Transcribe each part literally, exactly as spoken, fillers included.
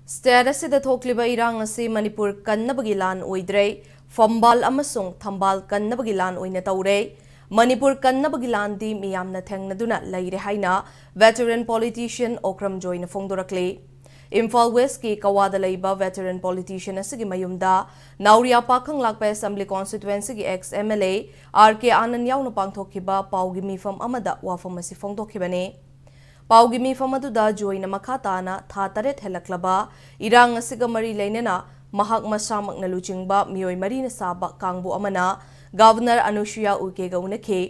State ꯑꯁꯤꯗ ꯊꯣꯛꯂꯤꯕ ꯏꯔꯥꯡ ꯑꯁꯤ ꯃꯅꯤꯄꯨꯔ ꯀꯟꯅꯕꯒꯤ ꯂꯥꯟ ꯑꯣꯏꯗ꯭ꯔꯦ, ꯐꯝꯕꯥꯜ ꯑꯃꯁꯨꯡ ꯊꯝꯕꯥꯜ ꯀꯟꯅꯕꯒꯤ ꯂꯥꯟ ꯑꯣꯏꯅ ꯇꯧꯔꯦ꯫ ꯃꯅꯤꯄꯨꯔ ꯀꯟꯅꯕꯒꯤ ꯂꯥꯟꯗꯤ ꯃꯤꯌꯥꯝꯅ ꯊꯦꯡꯅꯗꯨꯅ ꯂꯩꯔꯦ ꯍꯥꯏꯅ veteran politician ꯑꯣꯀ꯭ꯔꯝ ꯖꯣꯏꯅ ꯐꯣꯡꯗꯣꯔꯛꯂꯤ꯫ ꯏꯝꯐꯥꯜ Westꯀꯤ ꯀꯋꯥꯗ ꯂꯩꯕ veteran politician ꯑꯁꯤꯒꯤ ꯃꯌꯨꯝꯗ ꯅꯥꯎꯔꯤꯌꯥ ꯄꯥꯈꯪꯂꯥꯛꯄ Assembly Constituencyꯒꯤ ex MLA R K Anand ꯌꯥꯎꯅ ꯄꯥꯡꯊꯣꯛꯈꯤꯕ ꯄꯥꯎꯒꯤ ꯃꯤꯐꯝ ꯑꯃꯗ ꯋꯥꯐꯝ ꯑꯁꯤ ꯐꯣꯡꯗꯣꯛꯈꯤꯕꯅꯤ꯫ ꯄꯥꯎꯒꯤ ꯃꯤꯐꯝ ꯑꯗꯨꯗ ꯖꯣꯏꯅ ꯃꯈꯥ ꯇꯥꯅ ꯊꯥ ꯇꯔꯦꯠ ꯍꯦꯜꯂꯛꯂꯕ ꯏꯔꯥꯡ ꯑꯁꯤꯒ ꯃꯔꯤ ꯂꯩꯅꯅ ꯃꯍꯥꯛ ꯃꯁꯥꯃꯛꯅ ꯂꯨꯆꯤꯡꯕ ꯃꯤꯑꯣꯏ ꯃꯔꯤꯅ ꯁꯥꯕ ꯀꯥꯡꯕꯨ ꯑꯃꯅ Governor ꯑꯅꯨꯁꯨꯌꯥ ꯎꯏꯀꯦꯒ ꯎꯅꯈꯤ꯫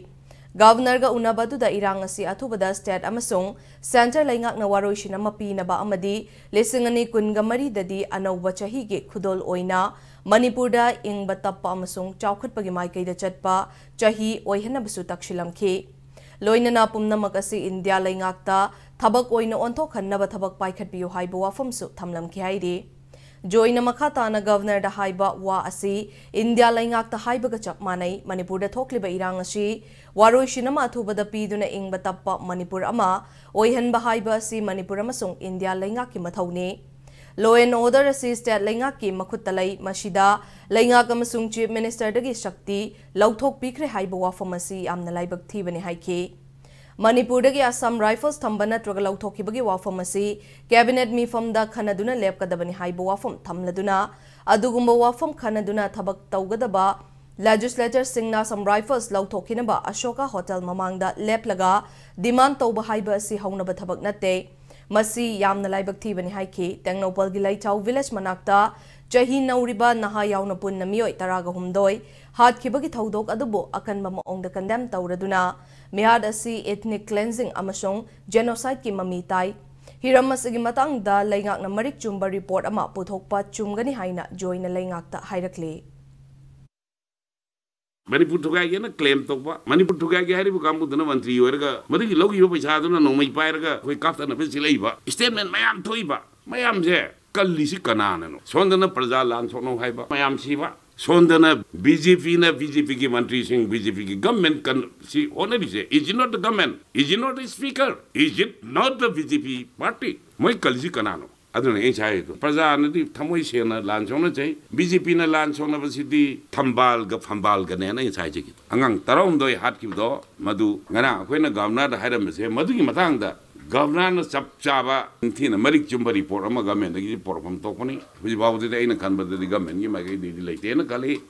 Governorꯒ ꯎꯅꯕ ꯑꯗꯨꯗ ꯏꯔꯥꯡ ꯑꯁꯤ ꯑꯊꯨꯕꯗ state ꯑꯃꯁꯨꯡ centre ꯂꯩꯉꯥꯛꯅ ꯋꯥꯔꯣꯏꯁꯤꯟ ꯑꯃ ꯄꯤꯅꯕ ꯑꯃꯗꯤ ꯂꯤꯁꯤꯡ ꯑꯅꯤ ꯀꯨꯟꯒ ꯃꯔꯤꯗꯗꯤ ꯑꯅꯧꯕ ꯆꯍꯤꯒꯤ ꯈꯨꯗꯣꯜ ꯑꯣꯏꯅ ꯃꯅꯤꯄꯨꯔꯗ ꯏꯪꯕ ꯇꯞꯄ ꯑꯃꯁꯨꯡ ꯆꯥꯎꯈꯠꯄꯒꯤ ꯃꯥꯏꯀꯩꯗ ꯆꯠꯄ ꯆꯍꯤ ꯑꯣꯏꯍꯟꯅꯕꯁꯨ ꯇꯛꯁꯤꯜꯂꯝꯈꯤ꯫ ꯂꯣꯏꯅꯅ ꯄꯨꯝꯅꯃꯛ ꯑꯁꯤ ꯏꯟꯗꯤꯌꯥ ꯂꯩꯉꯥꯛꯇ ꯊꯕꯛ ꯑꯣꯏꯅ ꯑꯣꯟꯊꯣꯛꯍꯟꯅꯕ ꯊꯕꯛ ꯄꯥꯏꯈꯠꯄꯤꯌꯨ ꯍꯥꯏꯕ ꯋꯥꯐꯝꯁꯨ ꯊꯝꯂꯝꯈꯤ ꯍꯥꯏꯔꯤ꯫ ꯖꯣꯏꯅ ꯃꯈꯥ ꯇꯥꯅ Governorꯗ ꯍꯥꯏꯕ ꯋꯥ ꯑꯁꯤ ꯏꯟꯗꯤꯌꯥ ꯂꯩꯉꯥꯛꯇ ꯍꯥꯏꯕꯒ ꯆꯞ ꯃꯥꯟꯅꯩ꯫ ꯃꯅꯤꯄꯨꯔꯗ ꯊꯣꯛꯂꯤꯕ ꯏꯔꯥꯡ ꯑꯁꯤ ꯋꯥꯔꯣꯏꯁꯤꯟ ꯑꯃ ꯑꯊꯨꯕꯗ ꯄꯤꯗꯨꯅ ꯏꯪꯕ ꯇꯞꯄ ꯃꯅꯤꯄꯨꯔ ꯑꯃ ꯑꯣꯏꯍꯟꯕ ꯍꯥꯏꯕ ꯑꯁꯤ ꯃꯅꯤꯄꯨꯔ ꯑꯃꯁꯨꯡ ꯏꯟꯗꯤꯌꯥ ꯂꯩꯉꯥꯛꯀꯤ ꯃꯊꯧꯅꯤ꯫ Law and order ꯑꯁꯤ state ꯂꯩꯉꯥꯛꯀꯤ ꯃꯈꯨꯠꯇ ꯂꯩ꯫ ꯃꯁꯤꯗ ꯂꯩꯉꯥꯛ ꯑꯃꯁꯨꯡ Chief Ministerꯗꯒꯤ ꯁꯛꯇꯤ ꯂꯧꯊꯣꯛꯄꯤꯈ꯭ꯔꯦ ꯍꯥꯏꯕ ꯋꯥꯐꯝ ꯑꯁꯤ ꯌꯥꯝꯅ ꯂꯥꯏꯕꯛ ꯊꯤꯕꯅꯤ ꯍꯥꯏꯈꯤ꯫ ꯃꯅꯤꯄꯨꯔꯗꯒꯤ Assam Rifles ꯊꯝꯕ ꯅꯠꯇ꯭ꯔꯒ ꯂꯧꯊꯣꯛꯈꯤꯕꯒꯤ ꯋꯥꯐꯝ ꯑꯁꯤ cabinet ꯃꯤꯐꯝꯗ ꯈꯟꯅꯗꯨꯅ ꯂꯦꯞꯀꯗꯕꯅꯤ ꯍꯥꯏꯕ ꯋꯥꯐꯝ ꯊꯝꯂꯗꯨꯅ, ꯑꯗꯨꯒꯨꯝꯕ ꯋꯥꯐꯝ ꯈꯟꯅꯗꯨꯅ ꯊꯕꯛ ꯇꯧꯒꯗꯕ legislatorꯁꯤꯡꯅ Assam Rifles ꯂꯧꯊꯣꯛꯈꯤꯅꯕ ꯑꯁꯣꯀꯥ ꯍꯣꯇꯦꯜ ꯃꯃꯥꯡꯗ ꯂꯦꯞꯂꯒ demand ꯇꯧꯕ ꯍꯥꯏꯕ ꯑꯁꯤ ꯍꯧꯅꯕ ꯊꯕꯛ ꯅꯠꯇꯦ꯫ ꯃꯁꯤ ꯌꯥꯝꯅ ꯂꯥꯏꯕꯛ ꯊꯤꯕꯅꯤ ꯍꯥꯏꯈꯤ꯫ ꯇꯦꯡꯅꯧꯄꯜꯒꯤ ꯂꯩꯊꯥꯎ village ꯃꯅꯥꯛꯇ ꯆꯍꯤ ꯅꯧꯔꯤꯕ ꯅꯍꯥ ꯌꯥꯎꯅ ꯄꯨꯟꯅ ꯃꯤꯑꯣꯏ ꯇꯔꯥꯒ ꯍꯨꯝꯗꯣꯏ ꯍꯥꯠꯈꯤꯕꯒꯤ ꯊꯧꯗꯣꯛ ꯑꯗꯨꯕꯨ ꯑꯀꯟꯕ ꯃꯑꯣꯡꯗ condemn ꯇꯧꯔꯗꯨꯅ, ꯃꯤꯍꯥꯠ ꯑꯁꯤ ethnic cleansing ꯑꯃꯁꯨꯡ genocideꯀꯤ ꯃꯃꯤ ꯇꯥꯏ꯫ ꯍꯤꯔꯝ ꯑꯁꯤꯒꯤ ꯃꯇꯥꯡꯗ ꯂꯩꯉꯥꯛꯅ ꯃꯔꯤꯛ ꯆꯨꯝꯕ report ꯑꯃ ꯄꯨꯊꯣꯛꯄ ꯆꯨꯝꯒꯅꯤ ꯍꯥꯏꯅ ꯖꯣꯏꯅ ꯂꯩꯉꯥꯛꯇ ꯍꯥꯏꯔꯛꯂꯤ꯫ ꯃꯅꯤꯄꯨꯔ ꯊꯨꯒꯥꯏꯒꯦꯅ claim ꯇꯧꯕ, ꯃꯅꯤꯄꯨꯔ ꯊꯨꯒꯥꯏꯒꯦ ꯍꯥꯏꯔꯤꯕ ꯀꯥꯡꯕꯨꯗꯨꯅ ꯃꯟꯇ꯭ꯔꯤ ꯑꯣꯏꯔꯒ ꯃꯗꯨꯒꯤ ꯂꯧꯈꯤꯕ ꯄꯩꯁꯥꯗꯨꯅ ꯅꯣꯡꯃꯩ ꯄꯥꯏꯔꯒ ꯑꯩꯈꯣꯏ ꯀꯥꯞꯊꯅꯕ ꯁꯤꯜꯂꯛꯏꯕ statement ꯃꯌꯥꯝ ꯊꯣꯛꯏꯕ ꯃꯌꯥꯝꯁꯦ ꯀꯜꯂꯤꯁꯤ ꯀꯅꯥꯅꯅꯣ? ꯁꯣꯝꯗꯅ ꯄ꯭ꯔꯖꯥ ꯂꯥꯟ ꯁꯣꯛꯅꯧ ꯍꯥꯏꯕ ꯃꯌꯥꯝ ꯁꯤꯕ, ꯁꯣꯝꯗꯅ BJPꯅ, BJPꯒꯤ ꯃꯟꯇ꯭ꯔꯤꯁꯤꯡ, BJPꯒꯤ government ꯀꯟ-, ꯁꯤ ꯍꯣꯠꯅꯔꯤꯁꯦ, is it not the government? Is it not the speaker? Is it not the BJP party? ꯃꯣꯏ ꯀꯜꯂꯤꯁꯤ ꯀꯅꯥꯅꯣ? ꯑꯗꯨꯅ ꯑꯩ ꯉꯁꯥꯏ ꯍꯥꯏꯗꯣ, ꯄ꯭ꯔꯖꯥꯅꯗꯤ ꯊꯃꯣꯏ ꯁꯦꯡꯅ ꯂꯥꯟ ꯁꯣꯛꯅꯖꯩ꯫ ꯕꯤ ꯖꯦ ꯄꯤꯅ ꯂꯥꯟ ꯁꯣꯛꯅꯕꯁꯤꯗꯤ ꯊꯝꯕꯥꯜꯒ ꯐꯝꯕꯥꯜꯒꯅꯦꯅ ꯑꯩ ꯉꯁꯥꯏ ꯍꯥꯏꯖꯈꯤꯗꯣ꯫ ꯑꯉꯥꯡ ꯇꯔꯥꯍꯨꯝꯗꯣꯏ ꯍꯥꯠꯈꯤꯕꯗꯣ, ꯃꯗꯨ ꯉꯔꯥꯡ ꯑꯩꯈꯣꯏꯅ ꯒꯚꯔꯅꯔꯗ ꯍꯥꯏꯔꯝꯕꯁꯦ, ꯃꯗꯨꯒꯤ ꯃꯇꯥꯡꯗ ꯒꯚꯔꯅꯔꯅ ꯆꯞ ꯆꯥꯕ ꯅꯤꯡꯊꯤꯅ ꯃꯔꯤꯛ ꯆꯨꯝꯕ ꯔꯤꯄꯣꯔꯠ ꯑꯃ ꯒꯚꯔꯟꯃꯦꯟꯗꯒꯤ ꯄꯨꯔꯛꯐꯝ ꯊꯣꯛꯄꯅꯤ꯫ ꯍꯧꯖꯤꯛ ꯐꯥꯎꯕꯗꯗꯤ ꯑꯩꯅ ꯈꯟꯕꯗꯗꯤ ꯒꯚꯔꯟꯃꯦꯟꯒꯤ ꯃꯥꯏꯀꯩꯗꯒꯤꯗꯤ ꯂꯩꯇꯦꯅ ꯈꯜꯂꯤ꯫